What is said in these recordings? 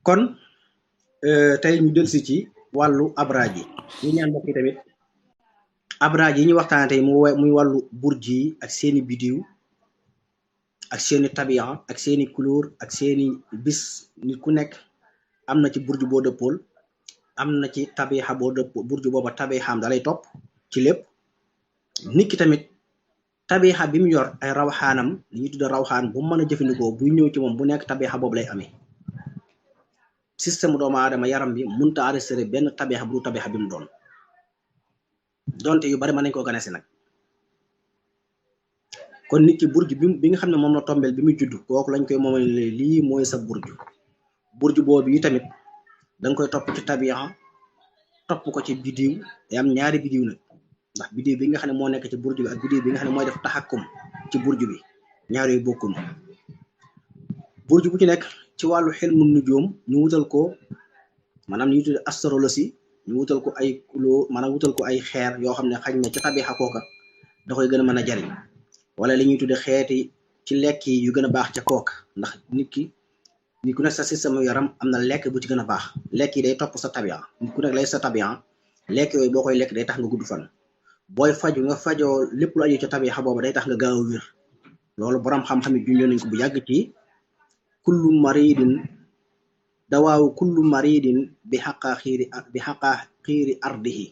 kon tey ñu delsi ci wàllu abraaj yi ñu ñaan mbokk yi tamit abraaj yi ñu waxtaane tey muy wàllu burj yi ak seeni bidiw ak seeni tabiya ak seeni couleur ak seeni bis nit ku nekk am na ci burj boo dëppool am na ci tabixa boo dëpp burj booba tabixaam dalay topp ci lépp nit ki tamit tabixa bi mu yor ay rawxaanam li ñuy tudde rawxaan bu mën a jëfandikoo buy ñëw ci moom bu nekk tabixa boobu lay amee système doomu aadama yaram bi mënta enregistré benn tabixa bu du tabixa bi mu doon donte yu bari mën nañ koo ganesi nag kon nit ki burj bi nga xam ne moom la tombeel bi muy judd kooku lañ koy moomale lii mooy sa burj boobu yi tamit danga koy topp ci tabixa topp ko ci bidiw day am ñaari bidiw nag ndax bidiw bi nga xam ne moo nekk ci burj bi ak bidiw bi nga xam ne mooy def taxakkum ci burj bi ñaar yooyu bokkul burj bu ci nekk ci wàllu xilmu nujuum ñu wutal ko maanaam ñu tudde astrologie ñu wutal ko ay couleur maanaam wutal ko ay xeer yoo xam ne xañ na ca tabixa kooka da koy gën a mën a jariñ wala li ñuy tudde xeeti ci lekk yi yu gën a baax ca kooka ndax nit ku nekk sa système yaram am na lekk bu ci gën a baax lekk yi day topp sa tabixa nit ku nekk lay sa tabixa lekk yooyu boo koy lekk day tax nga gudd fan booy faju nga fajoo lépp lu aju ca tabixa boobu day tax nga gaaw a wér loolu borom xam-xam yi junjoon nañ ko bu yàgg ci kullu maridin dawaawu kullu maridin bi xaqaa xiiri ardihi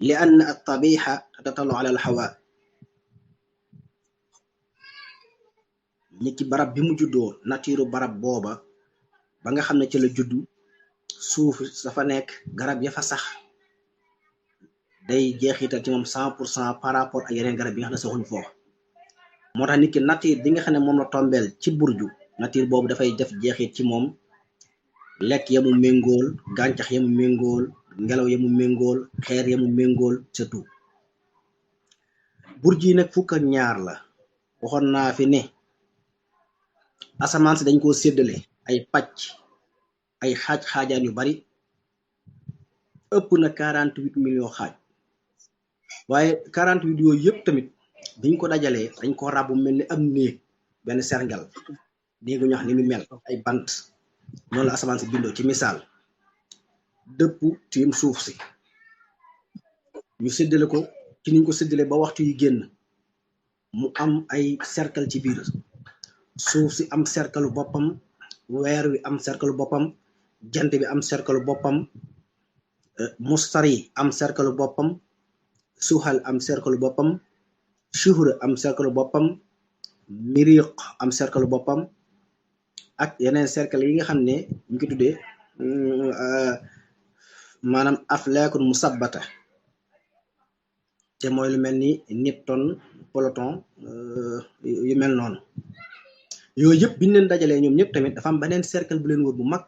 li anna at tabixa tatatalu ala al hawa nit ci barab bi mu juddoo natiiru barab booba ba nga xam ne ci la juddu suuf dafa nekk garab ya fa sax day jeexital ci moom 100% par rapport ak yeneen garab yi nga xam ne saxuñ foofu moo tax nit ki natiir bi nga xam ne moom la tombeel ci burju natiir boobu dafay def jeexit ci moom lekk ya mu méngool gàncax ya mu méngool ngelaw ya mu méngool xeer ya mu méngool surtout burj yi nag fukk ak ñaar la waxoon naa fi ne asamaan si dañ koo séddale ay pàcc ay xaajaan yu bari ëpp na 48 millions xaaj waaye 48 yooyu yëpp tamit biñ ko dajalee dañ ko ràbbu mel ni am néeg benn serngal néegu ñax ni mu mel ay bant noonu la asamaan si bindoo ci misaal dëpp tiim suuf si ñu séddale ko ci niñ ko séddale ba waxtu yu génn mu am ay cercle ci biir suuf si am cercle boppam weer wi am cercle boppam jant bi am cercle boppam mustari am cercle boppam suxal am cercle boppam shuhra am cercle boppam miriq am cercle boppam ak yeneen cercle yi nga xam ne ñu ko tuddee maanaam aflaakun musabbata te mooy lu mel ni Nipton Pluton yu mel noonu yooyu yëpp biñ leen dajalee ñoom ñëpp tamit dafa am beneen cercle bu leen wër bu mag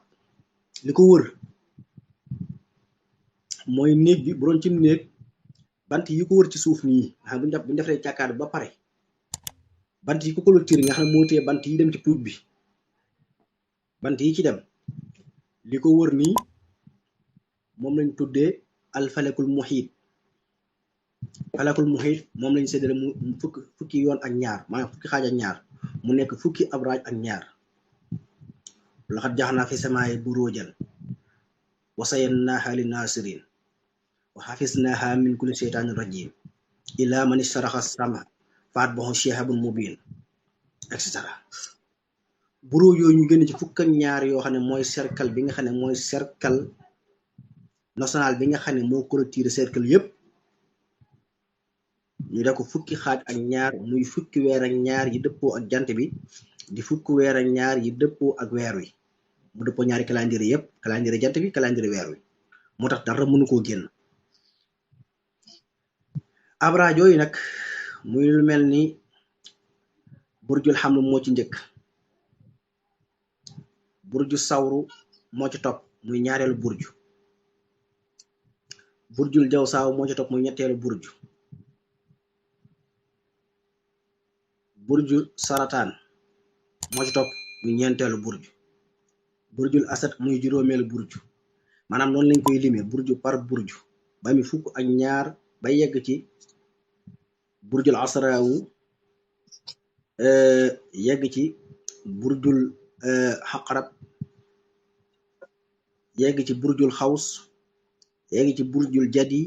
li ko wër mooy néeg bi bu doon ci néeg bant yi ko wër ci suuf nii nga xam buñ defee càkkaar ba pare bant yi ko clôture nga xam ne moo tee bant yi dem ci puut bi bant yi ci dem li ko wër nii moom lañ tuddee alfalekul muhiit falakul muhiit moom lañ séddale mu fukki yoon ak ñaar maanaam fukki xaaj ak ñaar mu nekk fukki abraaj ak ñaar laxat jaxnaa fi samaaye buruujan wa sayyannaahaa li naasirin wa xafisnaahaa min kulli sheytaanin rajiim illaa man istaraxa sama faatbahu shihaabun mubiin et cetera bureau yooyu ñu génn ci fukk ak ñaar yoo xam ne mooy cercle bi nga xam ne mooy cercle national bi nga xam ne moo clôturé cercle yépp ñu def ko fukki xaaj ak ñaar muy fukki weer ak ñaar yi dëppoo ak jant bi di fukki weer ak ñaar yi dëppoo ak weer wi mu dëppoo ñaari calendrier yépp calendrier jant bi calendrier weer wi moo tax dara mënu koo génn abraaj yooyu nag muy lu mel ni burjul xamlu moo ci njëkk burju sawru moo ci topp muy ñaareelu burjul jaw saaw moo ci topp muy ñetteelu burju sarataan moo ci topp muy ñeenteelu burjul asad muy juróomeelu burju maanaam noonu lañ koy limee burju par burju ba mi fukk ak ñaar ba yegg ci burjul asraawu yegg ci burjul xaqarab yegg ci burjul xaws yegg ci burjul jadi.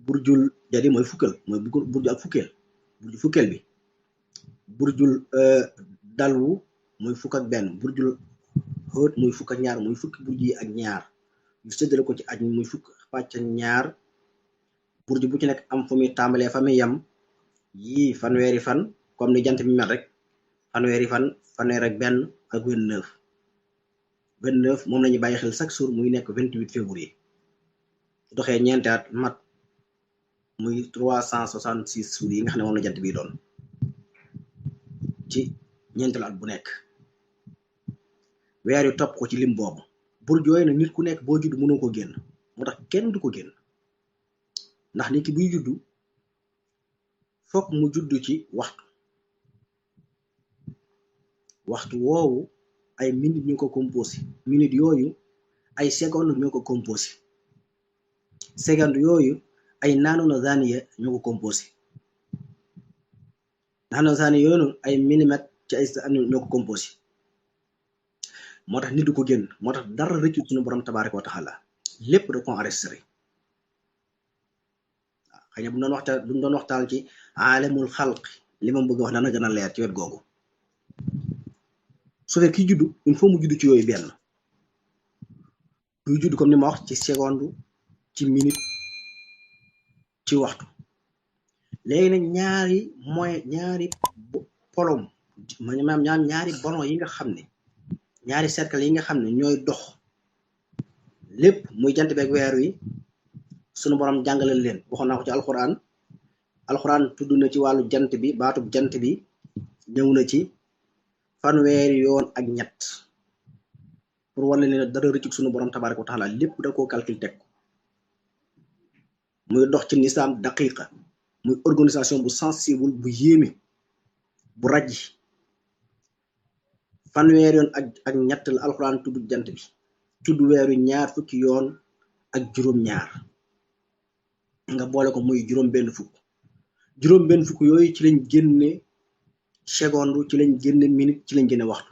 burjul jadi mooy fukkal mooy burju ak fukkeel burju fukkeel bi burjul dalwu muy fukk ak benn burjul xóot muy fukk ak ñaar muy fukki burju yi ak ñaar ñu séddale ko ci aj muy fukk pàcc ak ñaar burju bu ci nekk am fu muy tàmbalee fa muy yam yii fanweeri fan comme ni jant bi mel rek fanweeri fan fanweer ak benn ak 29 moom lañu bàyyi xel chaque jour muy nekk 28 février su doxee ñeenti at mat muy 366 jours yi nga xam ne moom la jant bi doon ci ñeenteelu at bu nekk weer yu topp ko ci lim boobu burju yooyu nag nit ku nekk boo judd mënoo ko génn moo tax kenn du ko génn ndax nit ki buy juddu fokk mu juddu ci waxtu woowu ay minutes ñu ko composé minutes yooyu ay secondes ñoo ko composé secondes yooyu ay naanona zaniya ñoo ko composé naanona zaniya yooyu ay millimètres ci ay ñoo ko composé moo tax nit du ko génn moo tax dara rëccu suñu borom tabaaraka wa taala lépp da ko enregistré xëy na bu doon waxtaan ci alamul xalq li ma bëgg wax dana gën a leer ci wet googu su fekkee ki juddu il faut mu juddu ci yooyu benn buy juddu comme ni ma wax ci seconde ci minute ci waxtu léegi nag ñaari polom maanaam ñaari bonon yi nga xam ne ñaari cercle yi nga xam ne ñooy dox lépp muy jant beeg weer wi sunu borom jàngalal leen waxoon naa ko ci alxuraan tudd na ci wàllu jant bi baatub jant bi ñëw na ci fanweeri yoon ak ñett pour wane ne dara rëcc sunu borom tabaaraka wa taala lépp da koo calcul teg ko muy dox ci nisaam daqiqa muy organisation bu sensible bu yéeme bu rajji fanweeri yoon ak ñett la alxuraan tudd jant bi tudd weeru ñaar fukki yoon ak juróom-ñaar nga boole ko muy juróom-benn fukk yooyu ci lañ génne seconde ci lañ génne minute ci lañ génne waxtu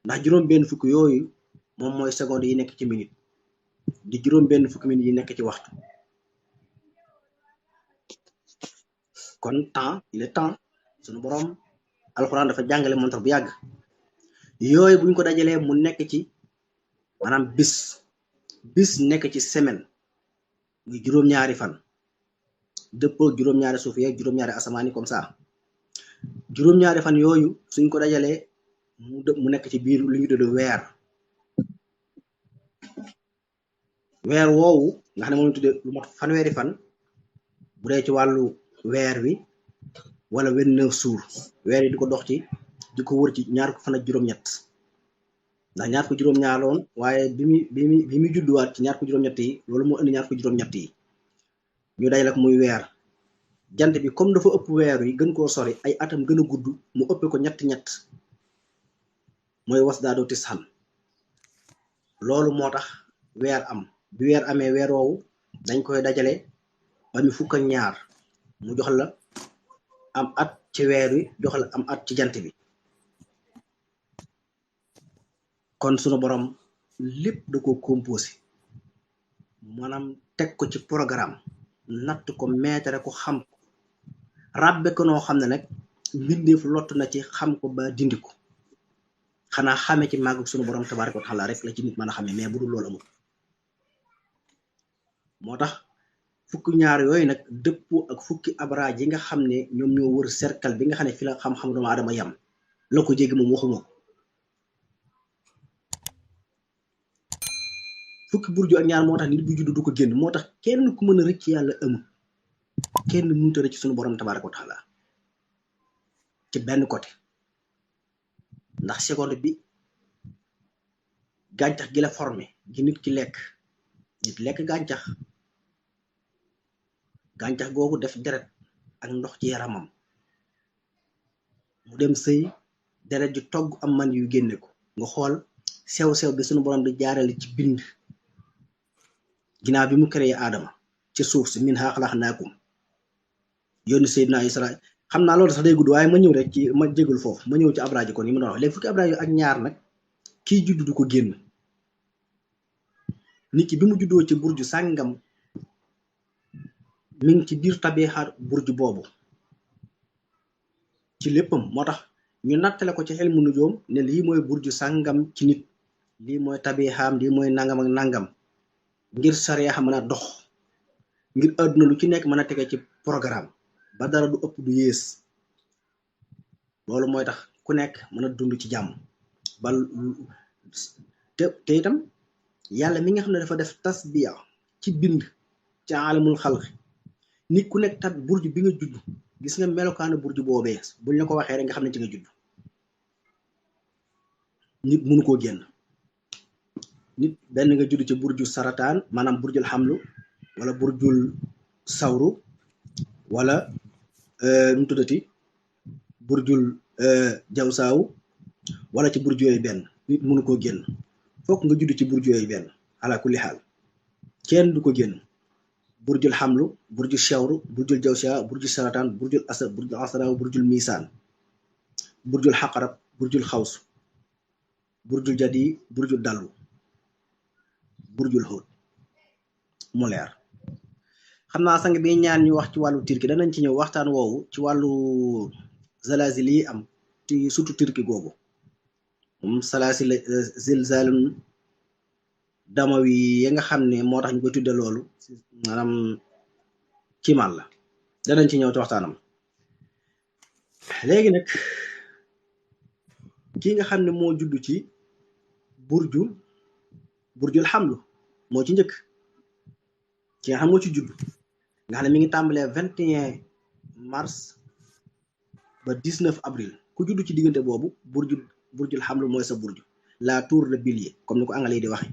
ndax juróom-benn fukk yooyu moom mooy seconde yi nekk ci minute di juróom-benn fukki minute yi nekk ci waxtu kon temps il est temps sunu borom alxuraan dafa jàngale montar bu yàgg yooyu buñ ko dajalee mu nekk ci maanaam bis nekk ci semaine muy juróom-ñaari fan dëppoo juróom-ñaari suuf yeeg juróom-ñaari asamaan yi comme ça juróom-ñaari fan yooyu suñ ko dajalee mu nekk ci biir lu ñu tudd weer woowu nga xam ne moom ñu tuddee lu mat fanweeri fan bu dee ci wàllu weer wi wala 29 jours weer yi di ko dox ci di ko wër ci ñaar ko fan ak juróom-ñett ndax ñaar ko juróom-ñaar loon waaye bi muy judduwaat ci ñaar ko juróom-ñett yi loolu moo indi ñaar ko juróom-ñett yi ñu dajale ko muy weer jant bi comme dafa ëpp weer yi gën koo sori ay atam gën a gudd mu ëppee ko ñett mooy was daadoo tisxan loolu moo tax weer am bi weer amee weer woowu dañ koy dajale ba mu fukk ak ñaar mu jox la am at ci weer wi jox la am at ci jant bi kon sunu borom lépp da ko composé maanaam teg ko ci programme natt ko meetare ko xam ko ràbbe ko noo xam ne nag mbindeef lott na ci xam ko ba dindi ko xanaa xame ci màggu sunu borom tabaaraka wa taala rek la ci nit mën a xamee mais bu dul loolu amul moo tax fukki ñaar yooyu nag dëppoo ak fukki abraaj yi nga xam ne ñoom ñoo wër cercle bi nga xam ne fi la xam-xam doomu aadama yam la ko jéggi moom waxuma ko fukki burju ak ñaar moo tax nit bu juddu du ko génn moo tax kenn ku mën a rëcc yàlla amul kenn mënut a rëcc suñu borom tabaaraka wa taala ci benn côté ndax seconde bi gàncax gi la formé gi nit ki lekk gàncax googu def deret ak ndox ci yaramam mu dem sëy deret ji togg am man yu génne ko nga xool sew-sew bi suñu borom di jaarale ci bind ginnaaw bi mu créé aadama ci suuf si min haa xalaqnaakum yónni Seydina Isra xam naa loolu sax day gudd waaye ma ñëw rek ci ma jégul foofu ma ñëw ci abraaji kon yi ma doon wax léegi fukki abraaji ak ñaar nag kii judd du ko génn nit ki bi mu juddoo ci burju sàngam mi ngi ci biir tabixa burju boobu ci léppam moo tax ñu nattale ko ci ilmu nujoom ne lii mooy burju sàngam ci nit lii mooy tabixaam lii mooy nangam ak nangam ngir sariya mën a dox ngir àdduna lu ci nekk mën a tege ci programme ba dara du ëpp du yées loolu mooy tax ku nekk mën a dund ci jàmm ba te itam yàlla mi nga xam ne dafa def tasbiya ci bind ci alamul xalq nit ku nekk tat burju bi nga judd gis nga melokaanu burju boobee buñ la ko waxee rek nga xam ne ci nga judd nit mënu koo génn nit benn nga judd ci burju sarataan maanaam burjul xamlu wala burjul sawru wala nu mu tuddati burjul jawsaaw wala ci burju yooyu benn nit mënu koo génn fokk nga judd ci burju yooyu benn ala kulli xaal kenn du ko génn burjul xamlu burjul shawru burjul jawsaaw burjul sarataan burjul asad burjul asraaw burjul misaan burjul xaqarab burjul xaws burjul jadi burjul dallu burjul xóot mu leer xam naa sang bi ñaan ñu wax ci wàllu turki danañ ci ñëw waxtaan woowu ci wàllu zalazil yi am ci surtout turki googu moom salaasil zilzalun damawi yi nga xam ne moo tax ñu koy tudde loolu maanaam kiimaan la danañ ci ñëw ci waxtaanam léegi nag kii nga xam ne moo judd ci burjul xamlu moo ci njëkk ki nga xam moo ci judd nga xam ne mi ngi tàmbalee 21 mars ba 19 avril ku judd ci diggante boobu burjul xamlu mooy sa burju la tour de Bélier comme ni ko anglais di waxe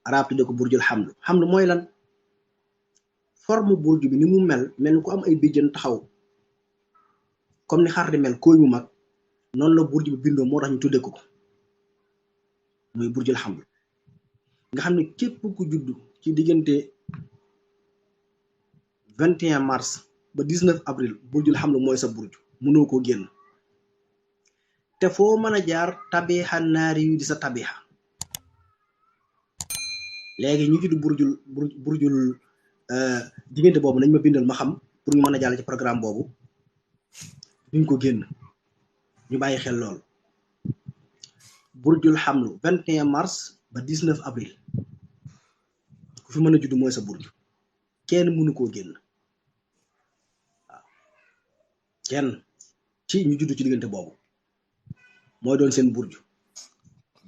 arab tudde ko burjul xamlu mooy lan forme burju bi ni mu mel ni ku am ay béjjën taxaw comme ni xar di mel kooy mu mag noonu la burju bi bindoo moo tax ñu tudde ko muy burjul xamlu nga xam ne képp ku judd ci diggante 21 mars ba 19 avril burjul xamlu mooy sa burju mënoo koo génn te foo mën a jaar tabixa naari yu di sa tabixa léegi ñu judd burjul diggante boobu nañ ma bindal ma xam pour ñu mën a jàll ci programme boobu duñ ko génn ñu bàyyi xel lool burjul xamlu 21 mars ba 19 avril ku fi mën a judd mooy sa burju kenn mënu koo génn waaw kenn ci ñu judd ci diggante boobu mooy doon seen burju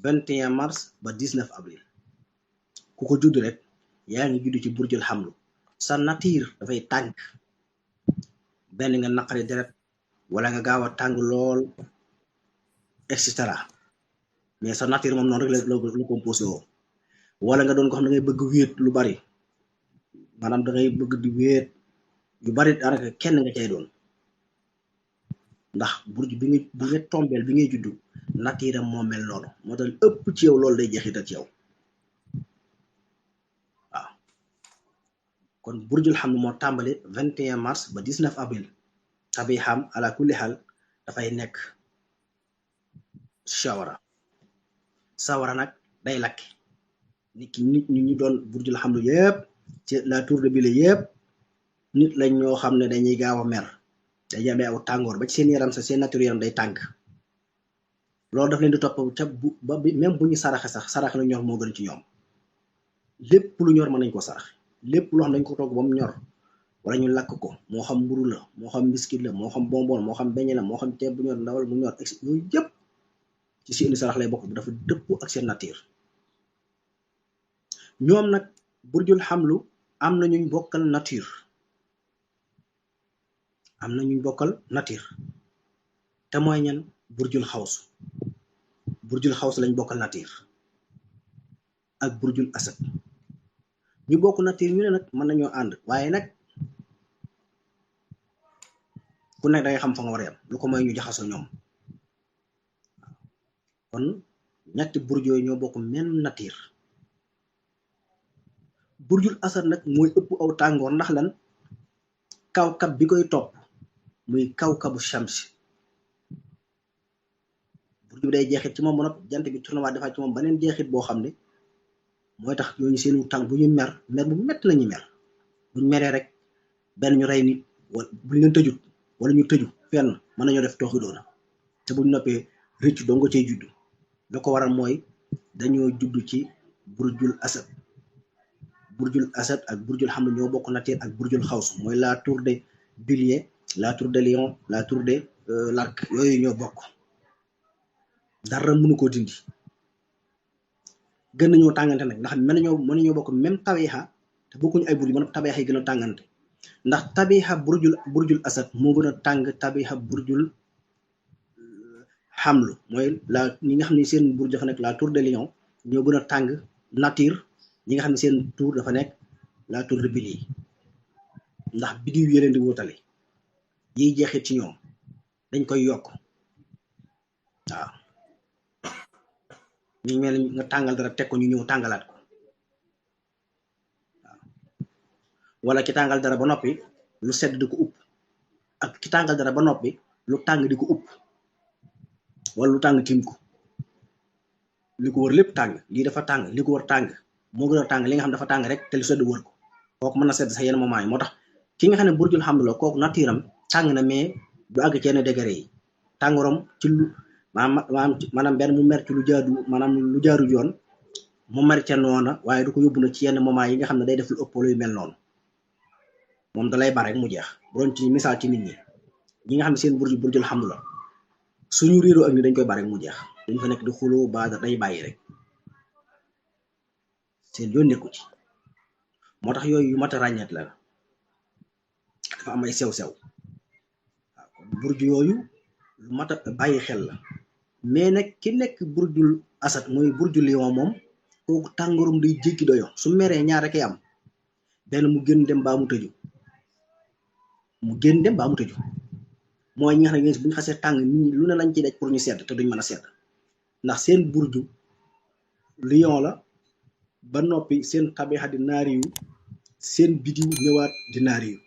21 mars ba 19 avril ku ko judd rek yaa ngi judd ci burjul xamlu sa nature dafay tànk benn nga naqari deret wala nga gaaw a tàng lool et cetera mais sa nature moom noonu rek la composé woo wala nga doon ko xam da ngay bëgg wéet lu bari maanaam da ngay bëgg di wéet yu bari daanaka kenn nga cay doon ndax burju bi nga tombeel bi ngay juddu nature am moo mel noonu moo tax ëpp ci yow loolu day jeexital ci yow waaw kon burjul xam moo tàmbali 21 mars ba 19 avril tabi xam ala kulli xaal dafay nekk sawara nag day lakk nit ñu doon burjul xam lu yëpp ci la tour de Bélier yëpp nit lañ ñoo xam ne dañuy gaaw a mer day amee aw tàngoor ba ci seen yaram seen nature yaram day tànk loolu daf leen di topp ca ba même bu ñu saraxe sax saraxe lu ñor moo gën ci ñoom lépp lu ñor mën nañ ko saraxe lépp loo xam dañ ko togg ba mu ñor wala ñu lakk ko moo xam mburu la moo xam biscuit la moo xam bonbon moo xam beñe la moo xam ceeb bu ñor ndawal bu ñor yooyu yëpp ci seeni sarax lay bokk bi dafa dëpp ak seen nature ñoom nag burjul xamlu am na ñuñ bokkal nature te mooy ñan burjul xaws lañ bokkal nature ak burjul asad ñu bokk nature ñu ne nag mën nañoo ànd waaye nag ku nekk dangay xam fa nga war a yam lu ko mooy ñu jaxasoo ñoom kon ñetti burj yooyu ñoo bokk même nature burjul asad nag mooy ëpp aw tàngoor ndax lan kawkab bi koy topp muy kawkabu shamsi burj bi day jeexit ci moom ba noppi jant bi tourné waat defaat ci moom beneen jeexit boo xam ne mooy tax ñooñu seenu tàng bu ñu mer mer bu métti la ñuy mer buñ meree rek benn ñu rey nit wala buñ leen tëjut wala ñu tëju fenn mën nañoo def tooxi doona te buñ noppee rëcc doo nga cay juddu la ko waral mooy dañoo judd ci burjul asad burjul asad ak burjul xam ñoo bokk nature ak burjul xaws mooy la tour de Bélier la tour de Lion la tour de l'Arc yooyu ñoo bokk dara mënu koo dindi gën nañoo tàngante nag ndax mën nañoo bokk même tabixa te bokkuñu ay burj mën tabixa yi gën a tàngante ndax tabixa burjul asad moo gën a tàng tabixa burjul xamlu mooy la ñi nga xam ne seen burj dafa nekk la tour de Lion ñoo gën a tàng nature ñi nga xam ne seen tour dafa nekk la tour de Bélier ndax bidiw yi leen di wutale yiy jeexit ci ñoom dañ koy yokk waaw ñu mel nga tàngal dara teg ko ñu ñëw tàngalaat ko waaw wala ki tàngal dara ba noppi lu sedd di ko upp ak ki tàngal dara ba noppi lu tàng di ko upp wala lu tàng tiim ko li ko wër lépp tàng lii dafa tàng li ko wër tàng moo gën a tàng li nga xam dafa tàng rek te lu sedd wër ko kooku mën na sedd sax yenn moment yi moo tax ki nga xam ne burjul xam la kooku natiiram tàng na mais du àgg ci yenn degré yi tàngooram ci lu maanaam benn mu mer ci lu jaadu maanaam lu jaaru yoon mu mer ca noona waaye du ko yóbbu na ci yenn moment yi nga xam ne day def lu ëpp luy mel noonu moom dalay bare rek mu jeex bu doon ci misaal ci nit ñi nga xam ne seen burjul xam la suñu réeroo ak ni dañ koy bare rek mu jeex dañ fa nekk di xuloo ba day bàyyi rek seen yoon nekku ci moo tax yooyu yu mat a ràññeet la dafa am ay sew-sew waaw kon burju yooyu lu mat a bàyyi xel la mais nag ki nekk burjul asad mooy burju lion moom kooku tàngoorum day jéggi doyo su meree ñaar rek am benn mu génn dem baa mu tëju mooy ñi nga xam ne bu ñu xasee tàng nit ñi lu ne lañ ciy daj pour ñu sedd te duñ mën a sedd ndax seen burju lion la ba noppi seen tabixa di naariyu seen bidiw ñëwaat di naariyu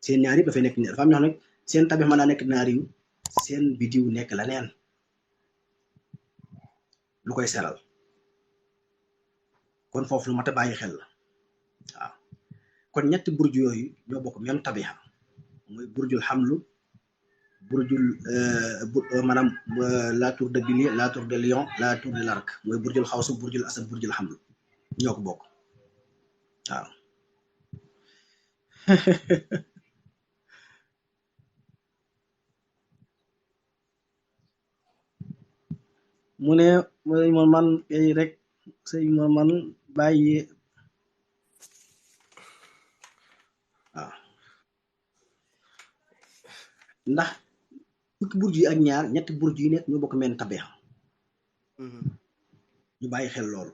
seen ñaar yëpp dafay nekk dafa am ñoo xam ne seen tabix mën naa nekk naariyu seen bidiw nekk la neen lu koy seral kon foofu lu mat a bàyyi xel la waaw kon ñetti burju yooyu ñoo bokk même tabixa mooy burjul xamlu burjul maanaam la tour de Bélier la tour de Lion la tour de l'Arc mooy burjul xawsu burjul asad burjul xamlu ñoo ko bokk waaw mu ne man rek sëy man bàyyi waaw ndax fukki burju yi ak ñaar ñetti burju yi nekk ñoo bokk meen tabixa ñu bàyyi xel loolu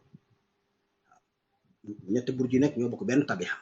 ñetti burju yi nekk ñoo bokk benn tabixa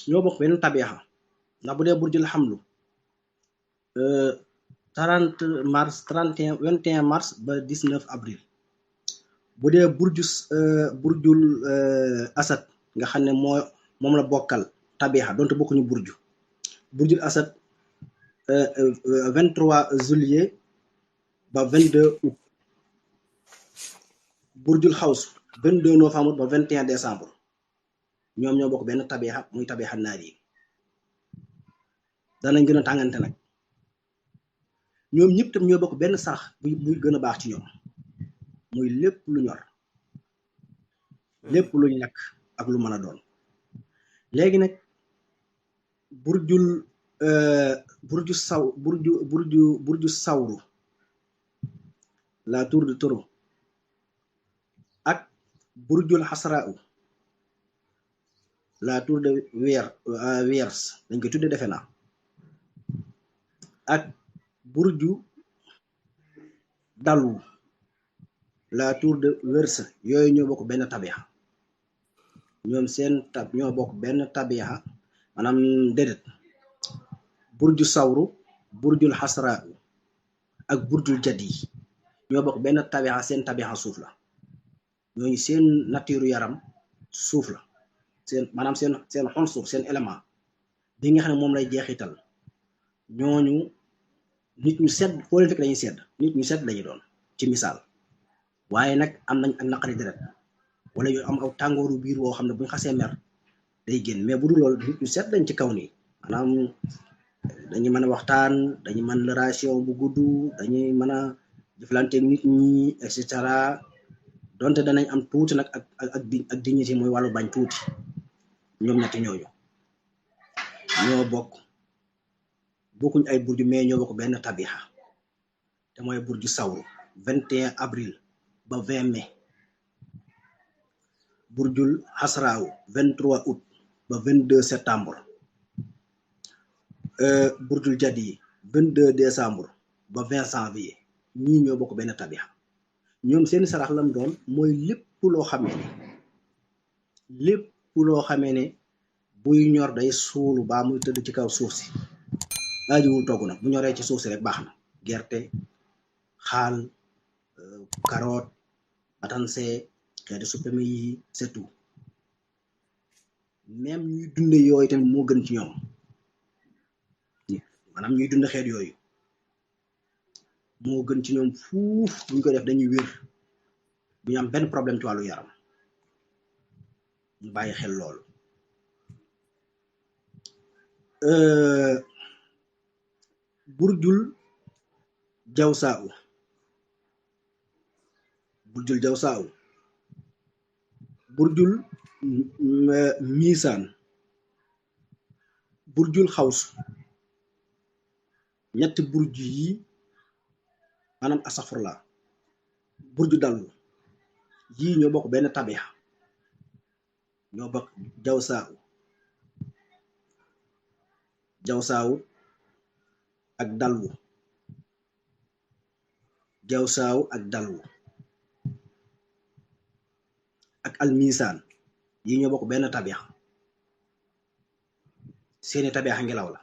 ñoo bokk benn tabixa ndax bu dee burjul xamlu 30 mars 31 21 mars ba 19 avril bu dee burjul asad nga xam ne moom la bokkal tabixa donte bokkuñu burjul asad 23 juillet ba 22 août burjul xaws 22 novembre ba 21 décembre ñoom ñoo bokk benn tabixa muy tabixa naar yi danañ gën a tàngante nag ñoom ñëpp tam ñoo bokk benn sarax buy gën a baax ci ñoom muy lépp lu ñor lépp luñ lekk ak lu mën a doon léegi nag burju sawru la tour de Taureau ak burjul xasra'u la tour de Wiertz dañ koy tudde defe naa ak burju dalu la tour de Wiertz yooyu ñoo bokk benn tabixa ñoom seen tab ñoo bokk benn tabixa maanaam déedéet burju sawru burjul xasra ak burjul jadi ñoo bokk benn tabixa seen tabixa suuf la ñooñu seen nature yaram suuf la seen maanaam seen xunsur seen élément bi nga xam ne moom lay jeexital ñooñu nit ñu sedd foo leen fekk dañuy sedd nit ñu sedd lañuy doon ci misaal waaye nag am nañ ak naqari deret wala yu am aw tàngooru biir woo xam ne buñ xasee mer day génn mais bu dul loolu nit ñu sedd lañ ci kaw nii maanaam dañuy mën a waxtaan dañuy mën relation bu gudd dañuy mën a jëflanteeg nit ñi et cetera donte danañ am tuuti nag ak dignité mooy wàllu bañ tuuti ñoom ñetti ñooñu ñoo bokkuñ ay burju mais ñoo bokk benn tabixa te mooy burju sawru 21 avril ba 20 mai burjul xasraaw 23 août ba 22 septembre burjul jadi 22 décembre ba 20 janvier ñii ñoo bokk benn tabixa ñoom seeni sarax lam doon mooy lépp loo xamee ne buy ñor day suulu baa muy tëdd ci kaw suuf si aajiwul togg nag bu ñoree ci suuf si rek baax na gerte xaal carotte batanse xeeti suppame yi c'est tout même ñuy dunde yooyu tamit moo gën ci ñoom maanaam ñuy dunde xeet yooyu moo gën ci ñoom fuuf buñ ko def dañuy wér bu ñu am benn problème ci wàllu yaram ñu bàyyi xel loolu burjul jawsaaw burjul miisaan burjul xawsu ñetti burju yi maanaam asafurla burju dallu yii ñoo bokk benn tabixa ñoo bokk jawsaaw ak dalwu ak almisaan yi ñoo bokk benn tabixa seeni tabixa ngelaw la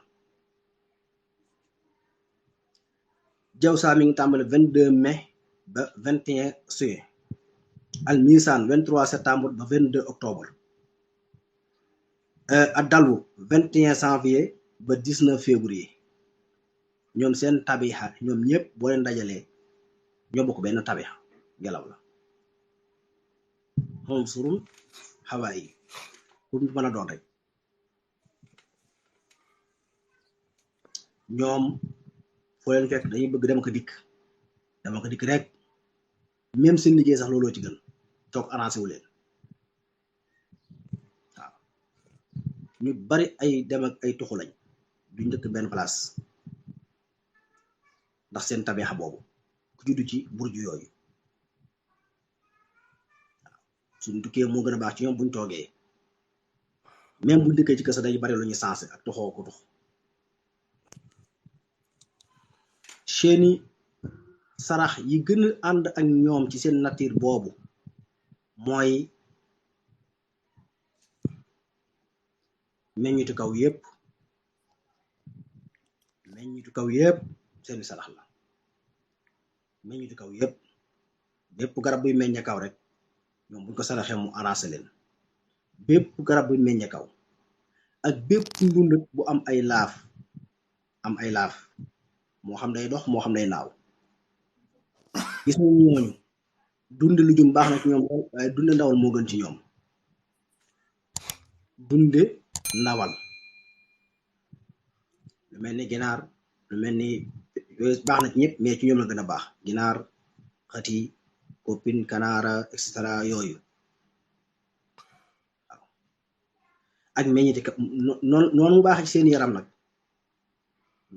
jawsaa mi ngi tàmbale 22 mai ba 21 juin almisaan 23 septembre ba 22 octobre ak dalwu 21 janvier ba 19 février ñoom seen tabixa ñoom ñëpp boo leen dajalee ñoo bokk benn tabixa ngelaw la moom surun xawaa yi pour ñu mën a doon rek ñoom foo leen fekk dañuy bëgg dama ko dikk rek même seen liggéey sax looloo ci gën toog arrangé wu leen waaw ñu bari ay dem ak ay tuxu lañ duñ dëkk benn place ndax seen tabixa boobu ku juddu ci burju yooyu suñ tukkee moo gën a baax ci ñoom buñ toogee même buñ dëkkee ci kër sax day bari lu ñuy sensé ak toxoo ko tux seeni sarax yi gën a ànd ak ñoom ci seen nature boobu mooy meññitu kaw yépp seeni sarax la meññitu kaw yépp bépp garab buy meññe kaw rek ñoom buñ ko saraxee mu arrangé leen bépp garab buy meññe kaw ak bépp ndund bu am ay laaf moo xam day dox moo xam day naaw gis nga ñooñu dunde lu jum baax na ci ñoom waaye dunde ndawal moo gën ci ñoom dunde ndawal lu mel ni ginaar lu mel ni yooyu baax na ci ñëpp mais ci ñoom la gën a baax ginaar xati koppin kanaara et cetera yooyu waaw ak meññiti noonu mu baax ci seen yaram nag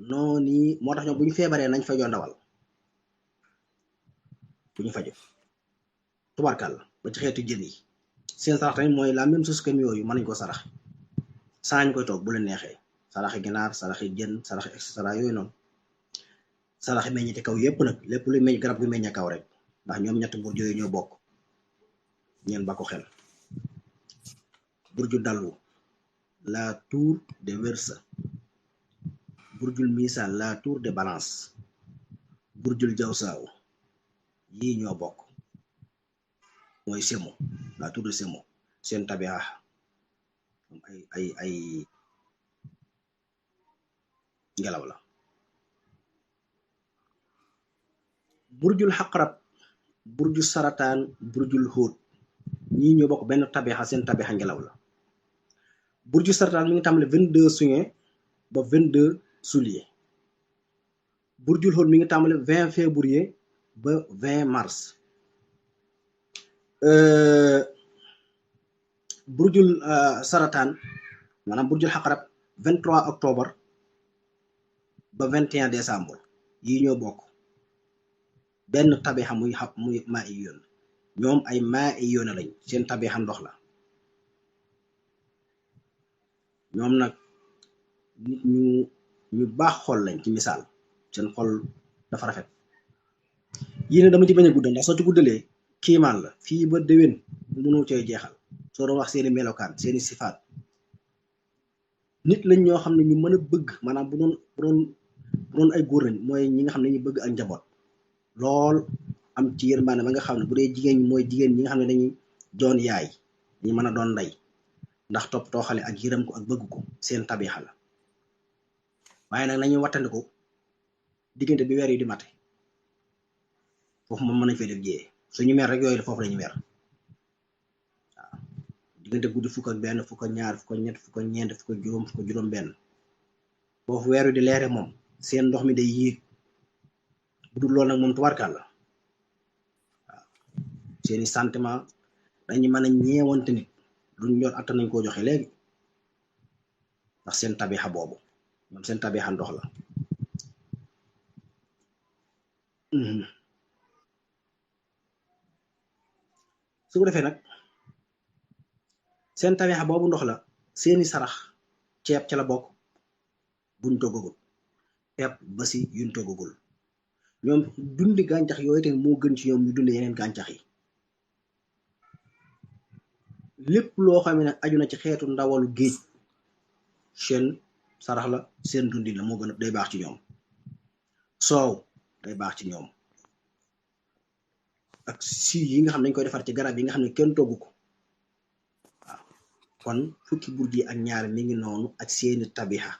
noonu moo tax ñoom bu ñu feebaree nañ fajoo ndawal bu ñu fajo tubarkal ba ci xeetu jën yi seen sarax tamit mooy la même chose que yooyu mën nañ ko sarax saañ koy toog bu leen neexee saraxi ginaar saraxi jën saraxi et cetera yooyu noonu saraxi meññiti kaw yépp nag lépp luy meññ garab gu meññ kaw rek ndax ñoom ñett burju yooyu ñoo bokk ñeen ba ko xel. burju dallu la tour de Verseau, burjul misaan la tour de Balance, burjul jawsaaw yii ñoo bokk mooy Semo la tour de Semo seen tabixa ay ngelaw la. burjul xaqarab burju sarataan burjul xóot ñii ñoo bokk benn tabixa seen tabixa ngelaw la. burju sarataan mi ngi tàmbale 22 juin ba 22 juillet, burjul xóot mi ngi tàmbale 20 février ba 20 mars, burjul sarataan maanaam burjul xaqarab 23 octobre ba 21 décembre yii ñoo bokk benn tabixa muy maa i yoon ñoom ay maa i yoon lañ seen tabixa ndox la. ñoom nag nit ñu baax xol lañ ci misaal seen xol dafa rafet. yii ne dama ci bañ a guddal ndax soo ci guddalee kiimaan la fii ba déwén mënoo cay jeexal soo doon wax seeni melokaan seeni sifaat. nit lañ ñoo xam ne ñu mën a bëgg maanaam bu doon ay góor lañ mooy ñi nga xam ne ñu bëgg ak njaboot lool am ci yërmande ba nga xam ne bu dee jigéen ñi mooy jigéen ñi nga xam ne dañuy doon yaay ñi mën a doon ndey ndax toppatoo xale ak yërëm ko ak bëgg ko seen tabixa la. waaye nag nañuy wattandiku diggante bi weer yi di mate foofu moom mën nañ fay def jiyee suñu mer rek yooyu foofu lañu mer waaw diggante guddi fukk ak benn fukk ak ñaar fukk ak ñett fukk ak ñeent fukk ak juróom fukk ak juróom benn foofu weer wi di leere moom seen ndox mi day yéeg bu dul loolu nag moom tubarkal la waaw seeni sentiment dañu mën a ñeewante nit luñ yor attan nañ koo joxe léegi ndax seen tabixa boobu ñoom seen tabixa ndox la. su ko defee nag seen tabixa boobu ndox la seeni sarax ceeb ca la bokk buñ toggagul pepp basi yuñ toggagul ñoom dundi gàncax yooyu te moo gën ci ñoom ñu dunde yeneen gàncax yi. lépp loo xam ne aju na ci xeetu ndawalu géej seen sarax la seen dundi la moo gën a day baax ci ñoom. soow day baax ci ñoom ak si yi nga xam ne dañ koy defar ci garab yi nga xam ne kenn toggu ko waaw. kon fukki burji ak ñaar mi ngi noonu ak seeni tabixa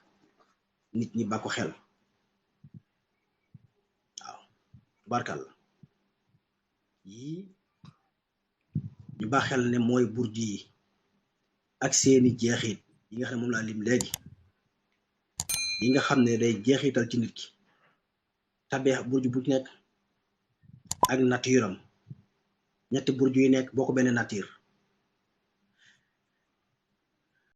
nit ñi ba ko xel waaw tubarkal la yii ñu baax xel ne mooy burji yi ak seeni jeexit yi nga xam ne moom laa lim léegi yi nga xam ne day jeexital ci nit ki tabixa burju bu nekk ak naturam ñetti burju yi nekk boo ko benn nature